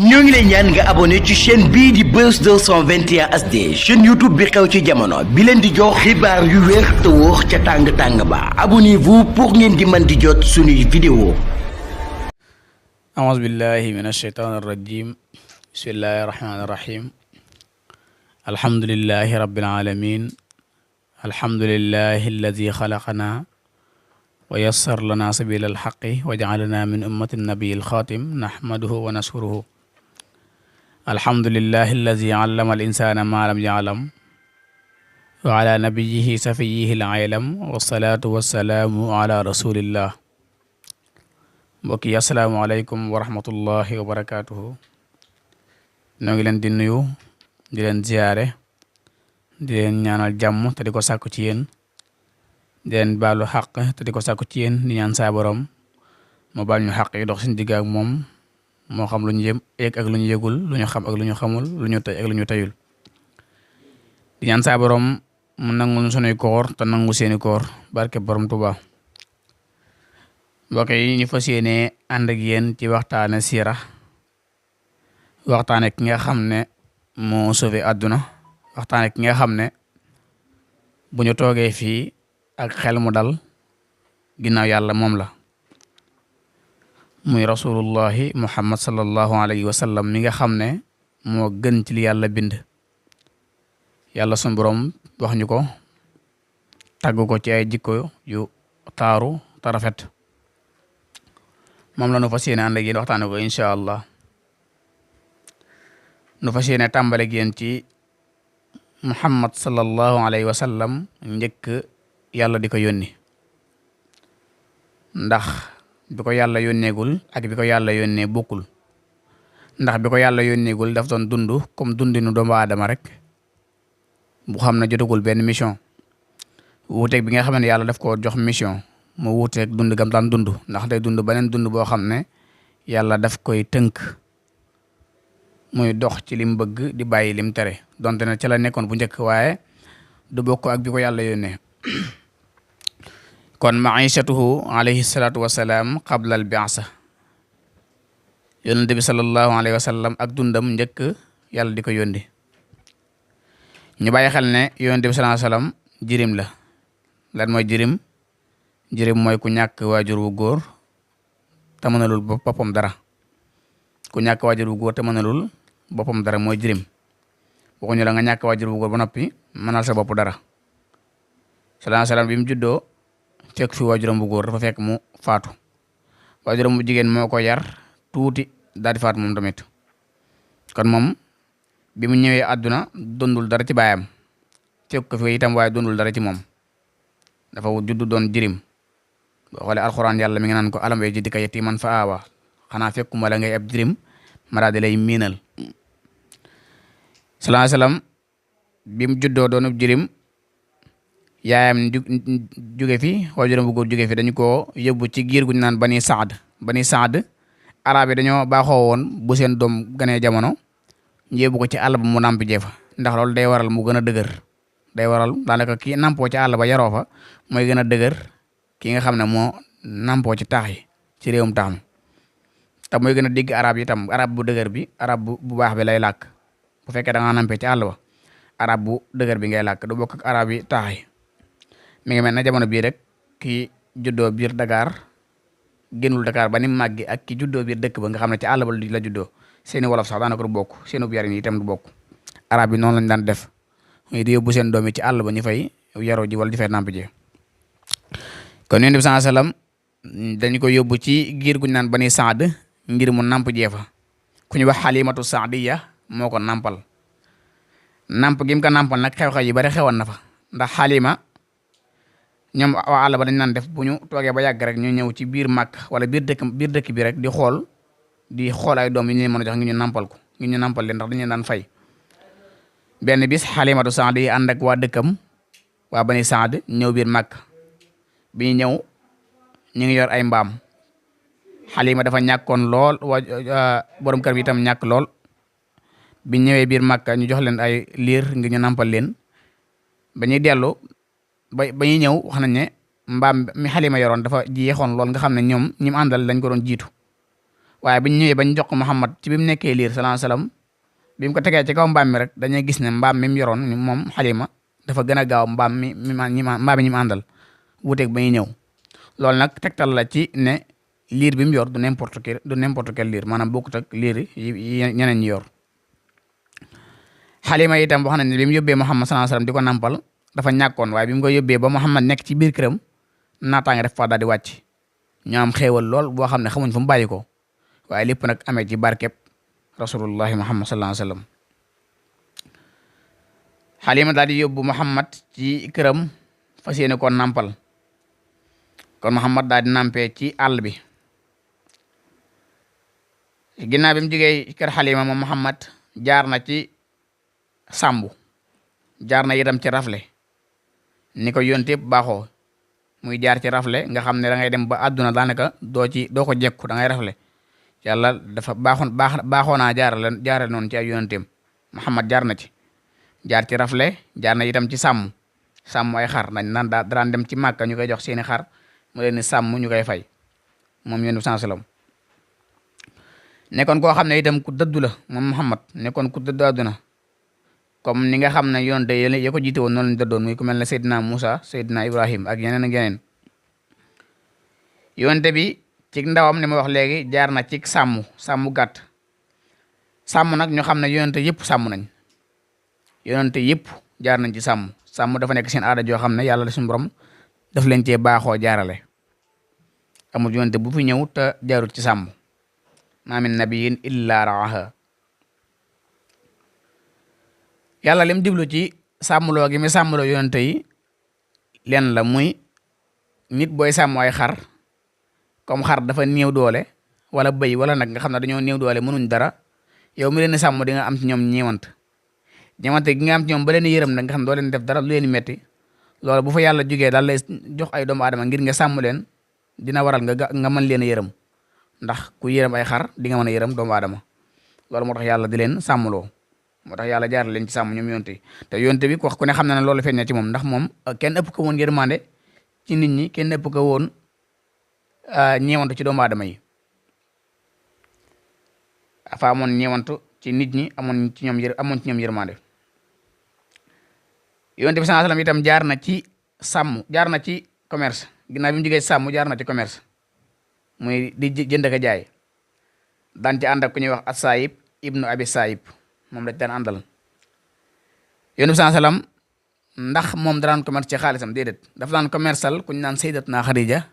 ñoo ngi lay ñaan nga abonné ci chaîne bii di Buzz 221 HD chaîne YouTube bi xew ci jamono bi leen di jox xibaar yu wér te wóor ca tàng-tàng ba abonnez-vous pour ngeen di mën di jot suñuy vidéo. أعوذ بالله من الشيطان الرجيم بسم الله الرحمن الرحيم الحمد لله رب العالمين الحمد لله الذي خلقنا ويسر لنا سبيل الحق وجعلنا من أمة النبي الخاتم نحمده ونشكره الحمد لله الذي علم الإنسان ما لم يعلم وعلى نبيه سفيه العالم والصلاة والسلام على رسول الله mbokk yi asalaamaaleykum wa rahmatullahi wa barakaatuhu ñoo ngi leen di nuyu di leen ziyaare di leen ñaanal jàmm te di ko sàkku ci yéen di leen baalu xaq te di ko sàkku ci yéen di ñaan saa borom mu baal ñu xaq yi dox suñu digg ak moom moo xam lu ñu yëg ak lu ñu yëgul lu ñu xam ak lu ñu xamul lu ñu tey ak lu ñu teyul di ñaan saa borom mu nangul sunuy koor te nangu seeni koor barke borom Tuubaa mbokk yi ñu fas yéene ànd ak yéen ci waxtaane siira waxtaane ki nga xam ne moo sauvé àdduna waxtaane ki nga xam ne bu ñu toogee fii ak xel mu dal ginnaaw yàlla moom la muy rasulullahi muhammad sallallahu alayhi wa sallam mi nga xam ne moo gën ci li yàlla bind yàlla sunu borom wax ñu ko tàgg ko ci ay jikko yu taaru te rafet moom la nu fas yéene ànd ak yéen waxtaane ko incha allah nu fas yéene tàmbale ak yéen ci muhammad sallallahu alayhi wa sallam njëkk yàlla di ko yónni ndax bi ko yàlla yónneegul ak bi ko yàlla yónnee bokkul ndax bi ko yàlla yónneegul daf doon dund comme dundinu doomu aadama rek bu xam ne jotagul benn mission wuuteeg bi nga xam ne yàlla daf ko jox mission mu wuuteeg dund gam daan dund ndax day dund beneen dund boo xam ne yàlla daf koy tënk muy dox ci lim bëgg di bàyyi lim tere donte ne ca la nekkoon bu njëkk waaye du bokk ak bi ko yàlla yónnee kon maishatuhu alayhi salaatu wasalaam qabla al bi'sa yonente bi sallallahu alayhi wa sallam ak dundam njëkk yàlla di ko yónni ñu bàyyi xel ne yonente bi sallallahu alayhi wa sallam jirim la lan mooy jirim mooy ku ñàkk waajur wu góor te mënalul boppam dara ku ñàkk waajur wu góor te mënalul boppam dara mooy jirim waxuñu la nga ñàkk waajur wu góor ba noppi mënal sa bopp dara sallallahu alayhi wasallam bi mu juddoo fekk fi waajuram bu góor dafa fekk mu faatu waajuram bu jigéen moo ko yar tuuti daal di faatu moom tamit kon moom bi mu ñëwee àdduna dondul dara ci baayam fekk ko fi itam waaye dondul dara ci moom dafa juddu doon jirim boo xoolee alxuraan yàlla mi ngi naan ko alam yajidka yatiiman fa aawa xanaa fekkuma la ngay ab jirim ma daal di lay miinal sallallahu alayhi wasallam bi mu juddoo doonub jirim yaayam jóge fi waajuram bu góor jóge fi dañu ko yóbbu ci giir gu ñu naan bani saad arab yi dañoo baaxoo woon bu seen doom ganee jamono ñu yóbbu ko ci àll ba mu nàmp jeefa ndax loolu day waral mu gën a dëgër day waral daanaka kii nampoo ci àll ba yaroo fa mooy gën a dëgër ki nga xam ne moo nampoo ci taax yi ci réewum taax mi te mooy gën a dégg arab yi tam arab bu dëgër bi arab bu baax bi lay làkk bu fekkee da nga nampee ci àll ba arab bu dëgër bi ngay làkk du bokk ak arab yi taax yi mi ngi mel na jamono bii rek ki juddoo biir Dakar génnul Dakar ba ni màggi ak ki juddoo biir dëkk ba nga xam ne ci àll ba la juddoo seeni wolof sax daanaka du bokk seeni bu yarin yi itam du bokk arab yi noonu lañ daan def muy di yóbbu seen doom yi ci àll ba ñu fay yaroo ji wala di fay namp ji kon yonent bi sallallahu alayhi wasallam dañu ko yóbbu ci giir guñ naan bani saad ngir mu namp jee fa ku ñu wax xalimatu saadiya moo ko nampal namp gi mu ko nampal nag xew-xew yi bari xewoon na fa ndax xalima ñoom waa àll ba dañ naan def bu ñu toogee ba yàgg rek ñu ñëw ci biir màkk wala biir dëkk bi rek di xool ay doom yi ñu leen mën a jox ngi ñu nampal ko ngi ñu nampal leen ndax dañu daan fay benn bis xalimatu saadiya ànd ak waa dëkkam waa bani saad ñëw biir màkk bi ñu ñëw ñu ngi yor ay mbaam xalima dafa ñàkkoon lool borom kër bi itam ñàkk lool bi ñëwee biir Makka ñu jox leen ay liir ngir ñu nampal leen ba ñuy dellu ba ñuy ñëw wax nañ ne mbaam mi xalima yoroon dafa jeexoon lool nga xam ne ñoom ñi mu àndal dañ ko doon jiitu waaye biñ ñëwee bañ jox ko Muhammad ci bi mu nekkee liir sallallahu alayhi wasallam bi mu ko tegee ci kaw mbaam mi rek dañuy gis ne mbaam mi mu yoroon moom Halima dafa gën a gaaw mbaam mi ñi mu àndal wuuteeg ba ñuy ñëw loolu nag tegtal la ci ne liir bi mu yor du n'importe quel liir maanaam bokkut ak liir yi ñeneen ñi yor. Halima itam wax nañ ne bi mu yóbbee Muhammad sallallahu alayhi wasallam di ko nampal dafa ñàkkoon waaye bi mu ko yóbbee ba Muhammad nekk ci biir këram naataange def fa daal di wàcc ñu am xéewal lool boo xam ne xamuñ fu mu bàyyi ko waaye lépp nag amee ci barkeb rasulullahi Muhammad sallallahu alayhi wasallam. Halima daal di yóbbu Muhammad ci këram fas yéene ko nampal kon Muhammad daal di nampee ci àll bi ginnaaw bi mu jógee kër Halima moom Muhammad jaar na ci sàmbu jaar na itam ci rafle ni ko yonte yëpp baaxoo muy jaar ci rafle nga xam ne da ngay dem ba àdduna daanaka doo ko jekku da ngay rafle yàlla dafa baaxoo naa jaarale noonu ci ay yonenteem Muhammad jaar na ci rafle jaar na itam ci sàmm ay xar nañ naan daan dem ci Màkka ñu koy jox seeni xar mu leen ni sàmm ñu koy fay moom yonent bi sallam nekkoon koo xam ne itam ku dëddu la moom Muhammad nekkoon ku dëddu àdduna comme ni nga xam ne yonente ya ko jiite woon noonu lañu dëddoon muy ku mel ne Seydina Musa Seydina Ibrahim ak yeneen ak yeneen yonente bi ci ndawam ni ma wax léegi jaar na ci sàmm gàtt sàmm nag ñu xam ne yonente yëpp sàmm nañ yonente yëpp jaar nañ ci sàmm dafa nekk seen aada joo xam ne yàlla suñu borom daf leen cee baaxoo jaarale amul yonente bu fi ñëw te jaarut ci sàmm maa min nabiyin illa raaha yàlla lim jublu ci sàmmloo gi mi sàmmloo yonente yi leen la muy nit booy sàmm ay xar comme xar dafa néew doole wala bëy wala nag nga xam ne dañoo néew doole mënuñ dara yow mi leen sàmm di nga am ci ñoom ñeewante gi nga am ci ñoom ba leen yërëm nag nga xam ne doo leen def dara lu leen metti loolu bu fa yàlla jugee daal lay jox ay doomu aadama ngir nga sàmm leen dina waral nga mën leen a yërëm ndax ku yërëm ay xar di nga mën a yërëm doomu aadama loolu moo tax yàlla di leen sàmmloo moo tax yàlla jaar leen ci sàmm ñoom yonte te yonte bi wax ku ne xam na ne loolu feeñ na ci moom ndax moom kenn ëpp ko woon yërmande ci nit ñi kenn ëpp ko woon ñeewantu ci doomu aadama yi afa amoon ñeewantu ci nit ñi amoon ci ñoom yërmande yonte bi sallallahu alayhi wasallam itam jaar na ci sàmm jaar na ci commerce ginnaaw bi mu jógee sàmm jaar na ci commerce muy di jënd ak jaay daan ci ànd ak ku ñuy wax As-Saayib ibnu Abi Saayib moom lañ daan àndal yonent bi sallallahu alayhi wasallam ndax moom daan commerce ci xaalisam déedéet dafa daan commercial ku ñu naan Sayyidatuna Khadija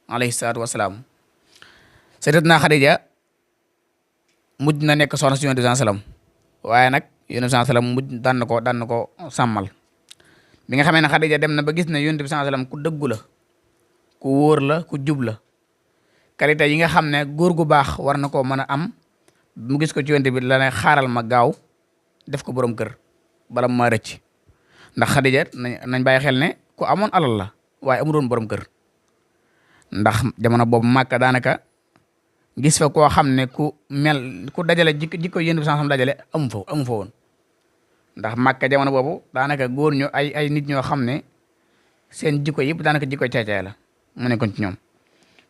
alayhi salaatu wasalaam Sayyidatuna Khadija mujj na nekk soxna si yonent bi sallallahu alayhi wasallam waaye nag yonent bi sallallahu alayhi wasallam mujj daan na ko sàmmal bi nga xamee ne Khadija dem na ba gis ne yonent bi sallallahu alayhi wasallam ku dëggu la ku wóor la ku jub la qualité yi nga xam ne góor gu baax war na koo mën a am mu gis ko ci yonent bi la ne xaaral ma gaaw def ko borom kër bala ma rëcc ndax Xadija nañ bàyyi xel ne ku amoon alal la waaye amuloon borom kër ndax jamono boobu Màkka daanaka gis fa koo xam ne ku dajale jikko yonent bi sansam dajale amu fa woon ndax Màkka jamono boobu daanaka góor ñu ay nit ñoo xam ne seen jikko yëpp daanaka jikko caay-caay la mu nekkoon ci ñoom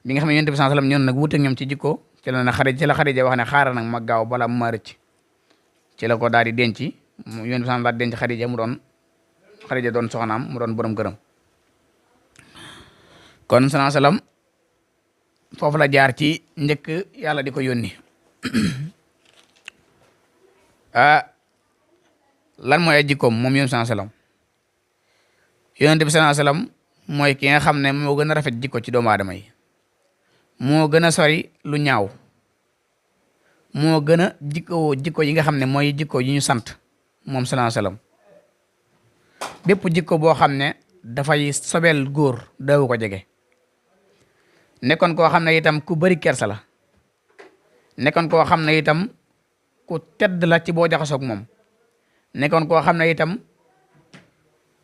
bi nga xam ne yonent bi sallallahu alayhi wasallam ñoon nag wuute ak ñoom ci jikko ci la Xadija wax ne xaaral nag ma gaaw bala ma rëcc ci la ko daal di denc yonent bi sallallahu daal di denc Xadija doon soxnaam mu doon borom këram kon sallallahu alayhi wasallam foofu la jaar ci njëkk yàlla di ko yónni lan mooy ay jikkoom moom yonent bi sallallahu alayhi wasallam yonent bi sallallahu alayhi wasallam mooy ki nga xam ne moo gën a rafet jikko ci doomu aadama yi moo gën a sori lu ñaaw moo gën a jikko yi nga xam ne mooy jikko yi ñu sant moom sallallahu alayhi wasallam bépp jikko boo xam ne dafay sobel góor daawu ko jege nekkoon koo xam ne itam ku bari kersa la nekkoon koo xam ne itam ku tedd la ci boo jaxasoog moom nekkoon koo xam ne itam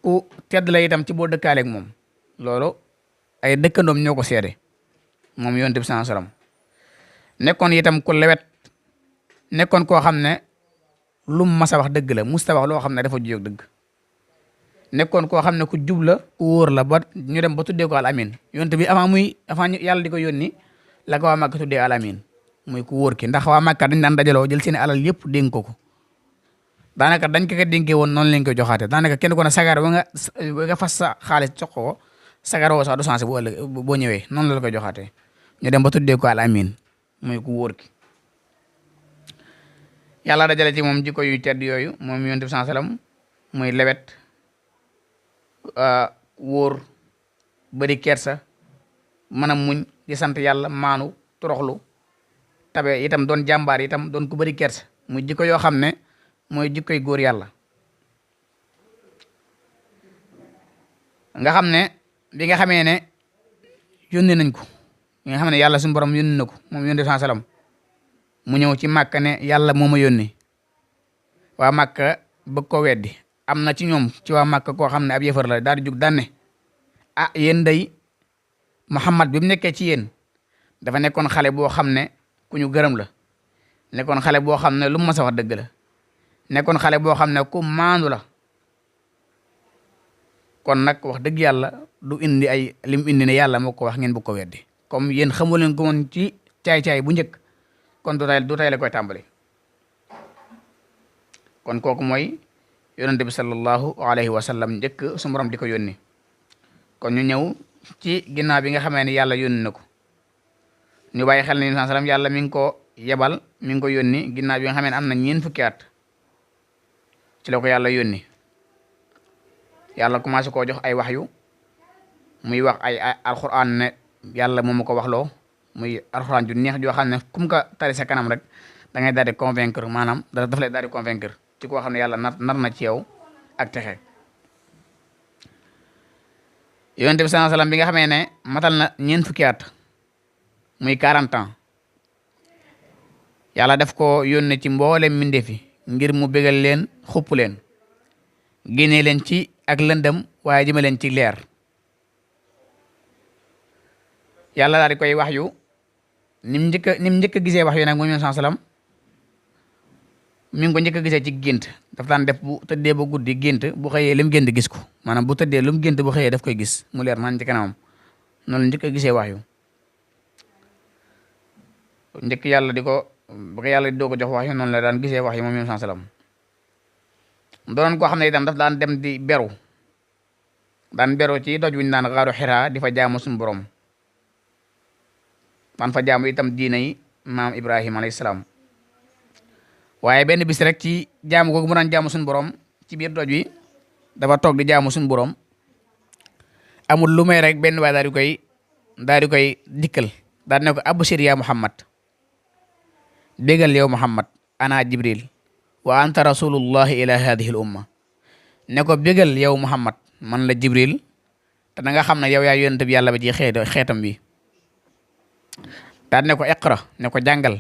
ku tedd la itam ci boo dëkkaaleeg moom loolu ay dëkkandoom ñoo ko seede moom yonent bi sallallahu alayhi wasallam nekkoon itam ku lewet nekkoon koo xam ne lu mu mas a wax dëgg la musta wax loo xam ne dafa juyoo dëgg nekkoon koo xam ne ku jub la ku wóor la ba ñu dem ba tuddee ko al amin yonent bi avant yàlla di ko yónni la ko waa Makka tuddee al amin muy ku wóor ki ndax waa Màkka dañ daan dajaloo jël seen alal yëpp dénk ko daanaka dañ ko dénkee woon noonu lañ koy joxaate daanaka kenn ko ne sagar wa nga fas sa xaalis jox ko sagar woo sax du sensé bu ëllëg boo ñëwee noonu la koy joxaate ñu dem ba tuddee ko al amin muy ku wóor ki yàlla dajale ci moom jikko yu tedd yooyu moom yonent bi sallallahu alayhi wasallam muy lewet wóor bëri kersa mën a muñ di sant yàlla maanu toroxlu tabe itam doon jàmbaar itam doon ku bëri kersa muy jikko yoo xam ne mooy jikkoy góor yàlla nga xam ne bi nga xamee ne yónni nañ ko bi nga xam ne yàlla suñu borom yónni na ko moom yónni sallallahu alayhi wasallam mu ñëw ci Màkka ne yàlla moo ma yónni waa Màkka bëgg ko weddi am na ci ñoom ci waa Màkka koo xam ne ab yëfar la daal di jug daan ne ah yéen day Muhammad bi mu nekkee ci yéen dafa nekkoon xale boo xam ne ku ñu gërëm la nekkoon xale boo xam ne lu mu mës a wax dëgg la nekkoon xale boo xam ne ku maandu la kon nag wax dëgg yàlla du indi ay lim indi ne yàlla moo ko wax ngeen bëgg ko weddi comme yéen xamu leen ko woon ci caay-caay bu njëkk kon du tey la koy tàmbali kon kooku mooy yonente bi sallallahu alayhi wa sallam njëkk su borom di ko yónni kon ñu ñëw ci ginnaaw bi nga xamee ne yàlla yónni na ko ñu bàyyi xel ne sallallahu alayhi wa sallam yàlla mi ngi ko yebal mi ngi ko yónni ginnaaw bi nga xamee ne am na ñeent fukki at ci la ko yàlla yónni yàlla commencé koo jox ay waxyu muy wax ay alxuraan ne yàlla moom ma ko waxloo muy alxuraan ju neex joo xam ne kum ka tari sa kanam rek da ngay daal di convaincre maanaam daf lay daal di convaincre ci koo xam ne yàlla nar na ci yow ak texe yonent bi sallallahu alayhi wasallam bi nga xamee ne matal na ñeent fukki at muy 40 ans yàlla daf ko yónne ci mboolem mbindeef yi ngir mu bégal leen xupp leen génnee leen ci ak lëndëm waaye jëme leen ci leer yàlla daal di koy wax yu nim njëkk a gisee wax yu nag moom sallallahu alayhi wasallam mi ngi ko njëkk a gisee ci gént daf daan def bu tëddee ba guddi gént bu xëyee lim gént gis ko maanaam bu tëddee lu mu gént bu xëyee daf koy gis mu leer man ci kanamam noonu njëkk a gisee wax yu njëkk yàlla di ko ba ko yàlla di doo ko jox wax yu noonu la daan gisee wax yu moom sallallahu alayhi wasallam doonoon koo xam ne itam daf daan dem di beru ci doj wuñ naan xaaru Xiraa di fa jaamu suñu borom daan fa jaamu itam diina yi maam Ibrahima alayhi salaam waaye benn bis rek ci jaamu googu mu daan jaamu suñu borom ci biir doj wi dafa toog di jaamu suñu borom amul lu may rek benn waay daal di koy dikkal daal ne ko abshir ya Muhammad bégal yow Muhammad ana Jibril wa anta rasulullahi ila hadhihi al umma ne ko bégal yow Muhammad man la Jibril te na nga xam ne yow yaa yonent bi yàlla ba ci xeetam bi daal ne ko iqra ne ko jàngal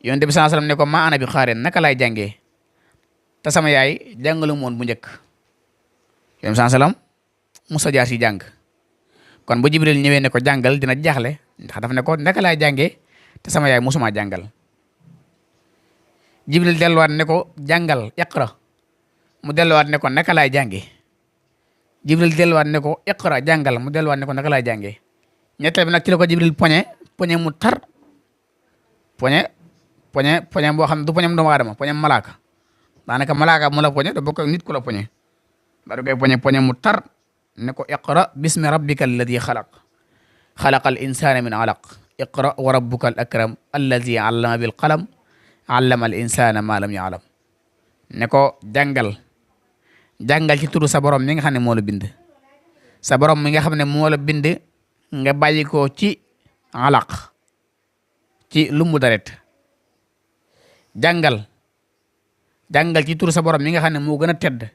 yonent bi sallallahu alayhi wasallam ne ko ma ana bi xaareen naka laay jàngee te sama yaay jàngalu moon bu njëkk yonent bi sallallahu alayhi wasallam musa jaar si jàng kon bu Jibril ñëwee ne ko jàngal dina jaaxle ndax daf ne ko naka laay jàngee te sama yaay musuma jàngal Jibril delluwaat ne ko jàngal iqra mu delluwaat ne ko naka laay jàngee Jibril delluwaat ne ko iqra jàngal mu delluwaat ne ko naka laay jàngee ñetteel bi nag ci la ko Jibril poñe mu tar poñe boo xam ne du poñem doomu aadama poñem malaaka daanaka malaaka mu la poñe da bokk ak nit ku la poñe da du koy poñe mu tar ne ko iqra bismi rabbika alladi xalaqa al insana min alaq iqra wa rabbuka al akram alladi allama bil qalam allama al insana ma lam ya'lam ne ko jàngal ci turu sa borom mi nga xam ne moo la bind sa borom mi nga xam ne moo la bind nga bàyyi ko ci alaq ci lumbu daret jàngal ci turu sa borom mi nga xam ne moo gën a tedd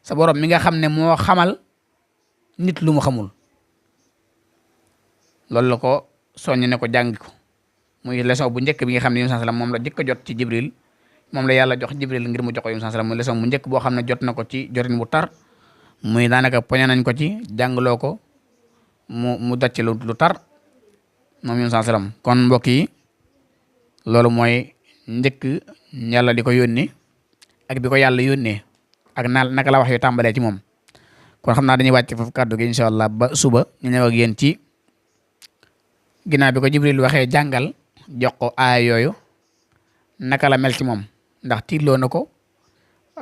sa borom mi nga xam ne moo xamal nit lu mu xamul loolu la ko soññ ne ko jàng ko muy leçon bu njëkk bi nga xam ne Yunus sallam moom la jëkk a jot ci Jibril moom la yàlla jox Jibril ngir mu jox ko Yunus sallam muy leçon bu njëkk boo xam ne jot na ko ci jotin bu tar muy daanaka poñe nañ ko ci jàngloo ko mu dacc lu tar moom Yunus sallam kon mbokk yi loolu mooy njëkk yàlla di ko yónni ak bi ko yàlla yónnee ak naka la wax yu tàmbalee ci moom kon xam naa dañuy wàcc foofu kàddu gi incha allah ba suba ñu ñëw ak yéen ci ginnaaw bi ko Jibril waxee jàngal jox ko aaya yooyu naka la mel ci moom ndax tiitloo na ko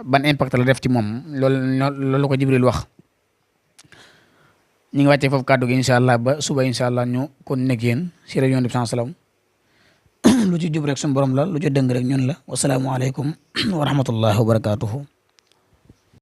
ban impact la def ci moom loolu ko Jibril wax. ñu ngi wàccee foofu kàddu gi incha allah ba suba incha allah ñu kon nekk yéen si rajo Yonent bi sallam lu ci jub rek suñu borom la lu ci dëng rek ñun la wasalaamualeykum wa rahmatullahi wa barakaatuhu.